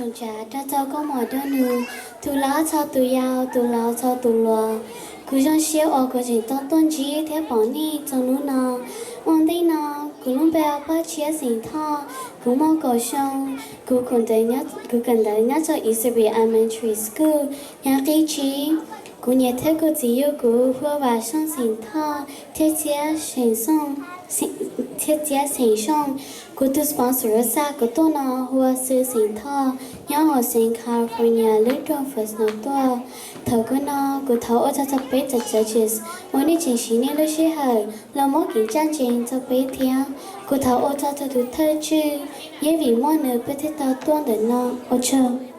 Zoo tsav rau txog koj mom dua nus, tus laus txog tus yau, tus laus txog tus hluas. Kuv zoo siab uas kuv tseem tau tuaj ntsib thiab pom nej txog hnub no. Ua ntej no, kuv lub npe hu ua Paj Tshiab xeem Thoj, kuv muaj kaum xyoo, kuv kawm ntawv nyob rau Easterby Elementary School, nyob qib tsib. Kuv niam thiab kuv txiv yug kuv hu ua Vam Xyooj xeem Thoj thiab txiv xeem Xyooj. Kuv tus sponsor uas xa kuv tuaj no hu ua Xwm xeem Thoj, nyob hauv xeev California lub nroog Fresno tuaj. Thaum kawg no, kuv thov ua tsaug rau peb cov judges uas nej tseem siv nej lub sij hawm los muab kev ncaj ncees rau peb thiab. Kuv thov ua tsaug rau tus thawj tswj, yeej vim muaj nws peb thiaj tau tuaj ntawm no. Ua tsaug.